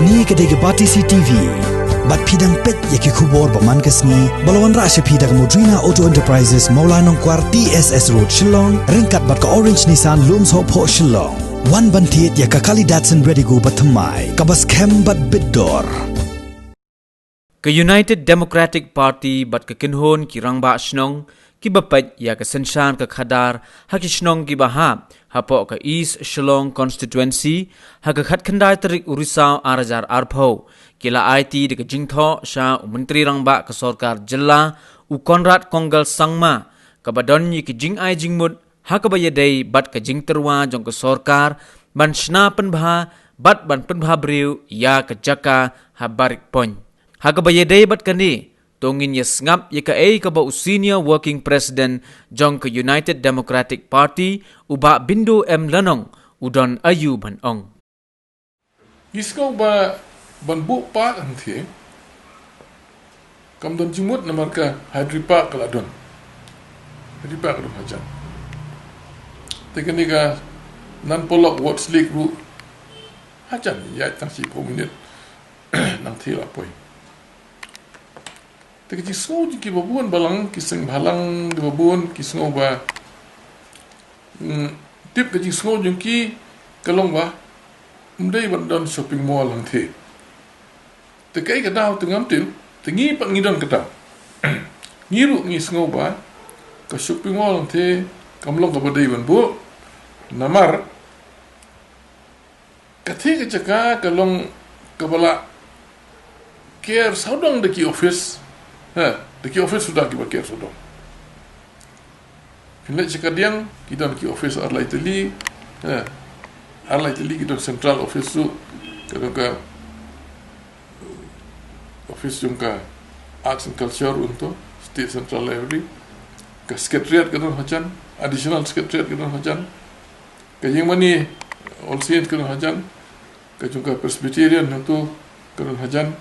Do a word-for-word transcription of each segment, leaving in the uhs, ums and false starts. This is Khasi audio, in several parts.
Kane ka dei ka Batesi T V. Bad phi dang peit ïa ki khubor ba man ka sngi ba la wanrah sha phi da ka Modrina Auto Enterprises, Mawlai Nongkwar, T S S Road, Shillong, ryngkat bad ka Orange Nissan, Lumsohphoh, Shillong. Wan ban thied ïa ka Kali Datsun Redigo ba thymmai, kaba skhem bad bit dor. Ka United Democratic Party bad ka kynhun ki rangbah shnong kiba peit ïa ka synshar ka khadar ha ki shnong kiba hap hapoh ka East Shillong Constituency, ha ka khatkhyndai tarik u Risaw ar hajar arphew, ki la aiti da ka jingthoh sha u Myntri Rangbah ka Sorkar Jylla, u Conrad Kongkal Sangma, kaba don ïa ki jingai jingmut ha kaba ïadei bad ka jingtyrwa jong ka sorkar ban shna pynbha bad ban pynbha briew ïa ka jaka ha Barik Point. Ha kaba ïadei bad kane, to ngin ïa sngap ïa kaei kaba u Senior Working President jong ka United Democratic Party, u Bah Bindo M Lanong, u don aiu ban ong. Ngi sngew ba ban buh park hangthie kam don jingmut namar ka Hydri Park ka la don. Hydri Park ka don hajan. Te kane ka Nan Pollock Ward's Lake ruh hajan, ïaid tang shiphew minit nangthie la poi. Te ka jingsngew jong ki babun balang, ki seng bhalang ki babun, ki sngew ba, mm, tip ka jingsngew jong ki ka long ba ym dei ban don shopping mall hangthie. Te kaei ka daw te ngam tip, te ngi pat ngi don ka daw. Ngi ruh ngi sngew ba ka shopping mall hangthie kam long kaba dei ban buh, namar kathie ka jaka ka long kaba la ker sawdong da ki office. Ha, da ki office suda kiba ker sawdong. Phin leit sha kadiang, ki don ki office ar lai tylli. Ha, ar lai tylli ki don central office ruh. Ka don ka office jong ka Arts and Culture ruh hangto, State Central Library. Ka Secretariat ka don hajan, Additional Secretariat ka don hajan. Ka Ïingmane All Saints ka don hajan, ka jong ka Presbyterian hangto ka don hajan.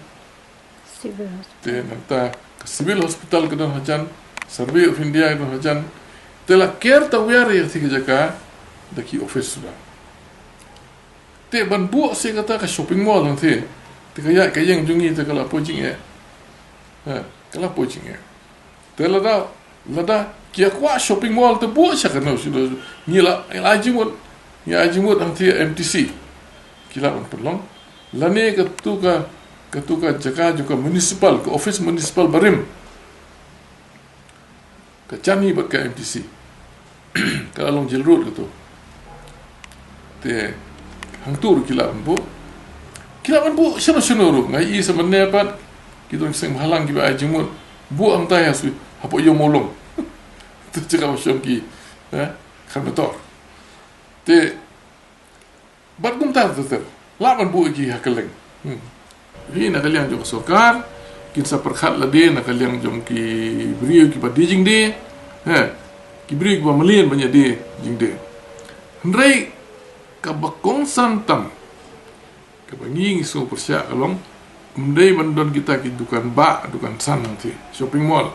Civil Hospital. Te nangta ka Civil Hospital ka don hajan, Survey of India ka don hajan. Te la ker tawiar ïa kathie ka jaka da ki office suda. Te ban buh sa kata ka shopping mall hangthie, te ka ïaid ka ïing jong ngi te ka la poi jingeh. Ha, ka la poi jingeh. Te lada, lada ki ïa kwah shopping mall te buh sha kano sha kano. Ngi la, ngi la ai jingmut, ngi la ai jingmut hangthie M T C. Ki lah ban pynlong. Lane katu ka, katu ka jaka jong ka municipal, ka office municipal barim, ka jan hi bad ka M T C. Ka la long jail road katu. Te hangtu ruh ki lah ban buh. Ki lah ban buh shano shano ruh. Nga ïohi sa mynne pat ki don ki seng bhalang kiba ai jingmut buh hangtai ha sui, hapoh Ïew Mawlong. Tu jaka ba shong ki, eh, kham betor. Te bad kumta ter ter lah ban buh ïa ki ha kylleng. Hmm. Hi na ka liang jong ka sorkar, kin sa pyrkhat lade na ka liang jong ki briew kiba die jingdie. He, ki briew kiba mlien ban ïadie jingdie. Hynrei kaba kongsan tam, kaba ngi ngi sngew pyrshah ka long, ym dei ban don kita ki dukan bah, dukan san hangthie, shopping mall.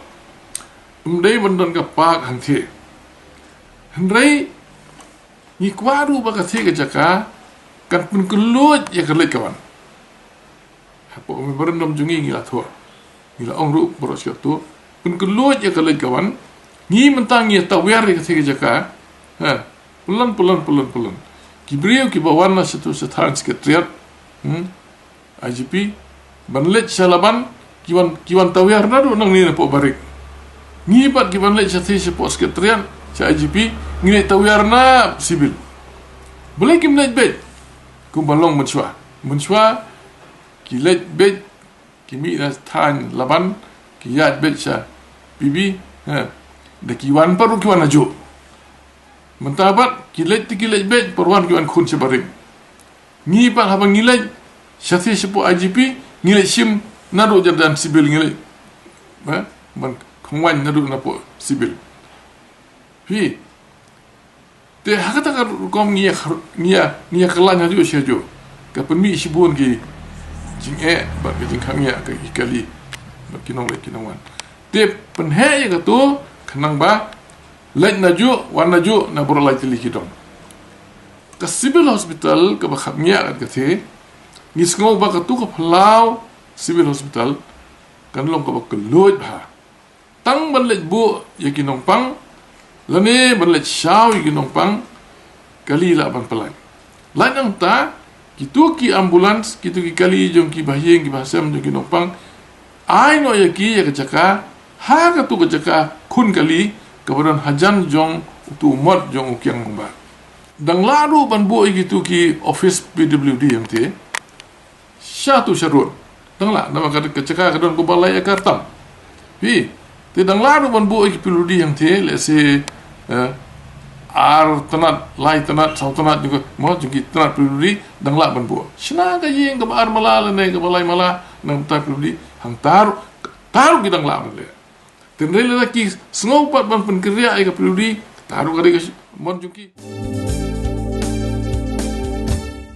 Ym dei ban don ka park hangthie. Hynrei ngi kwah ruh ba kathie ka jaka kan pynkylluid ïa ka leit ka wan. Hapoh memorandum jong ngi ngi la thoh, ngi la ong ruh baroh shi katta, pynkylluid ïa ka leit ka wan. Ngi mynta ngi tawiar ïa kathie ka jaka. Ha, pyllun, pyllun, pyllun, pyllun. Ki briew kiba wan na shatu sha thaiñ Secretariat, hmm, I G P, ban leit sha Laban, ki wan, ki wan tawiar naduh nangne napoh Barik. Ngi pat ki ban leit shathie shapoh Secretariat, sha I G P, ngi leit tawiar na Civil. Balei kim leit beit kumba long mynshuwa? Mynshuwa ki leit beit, ki mih na thaiñ Laban, ki ïaid beit sha P B, ha. Da ki wan pat ruh ki wan najuh. Mynta pat ki leit te ki leit beit, por wan ki wan khun sha Barik. Ngi pat haba ngi leit shathie shapoh I G P, ngi leit shim naduh jyrdan Civil, ngi leit, eh, ban khongwaiñ naduh napoh Civil. Hi. Te ha kata ka rukom ngi ïa, ngi ïa, ngi ïa kylla najuh shi najuh. Ka pynmih shibun ki jingeh bad ki jingkhang ïa ka, ki kali bad ki nongleit ki nongwan. Te pynheh ïa katu khnang ba leit najuh wan najuh na baroh lai tylli ki dong. Ka Civil Hospital kaba khapngiah kat kathie, Ngi sngew ba katu ka phyllaw civil hospital kan long kaba kylluid bha. Tang ban leit buh ïa ki nongpang, lane ban leit shaw ïa ki nongpang, kali lah ban pynlait. Lait nangta, kitu ki ambulance, kitu ki kali jong ki bahaïing, ki bahasem jong ki nongpang, ai noh ïa ki ïa ka jaka, ha katu ka jaka khun kali, kaba don hajan jong utu u mot jong u kiang nongbar. Dang lah ruh ban buh ïa kitu ki office P W D hangtei sha tu sha rud. Dang lah, namar ka, ka jaka ka don kumba lai akar tam. Phi, te dang lah ruh ban buh ïa ki P W D hangtei, let's say, eh, ar tnat, lai tnat, saw tnat, jong ka, mo, jong ki tnat P W D, dang lah ban buh. Shna ka ïing kaba ar mala lane kaba lai mala, nangta P W D, hangta ruh, ta ruh ki dang lah ban leh. Te hynrei lada ki sngew pat ban pynkynriah ïa ka P W D, ta ruh ka dei ka sh-, mon jong ki.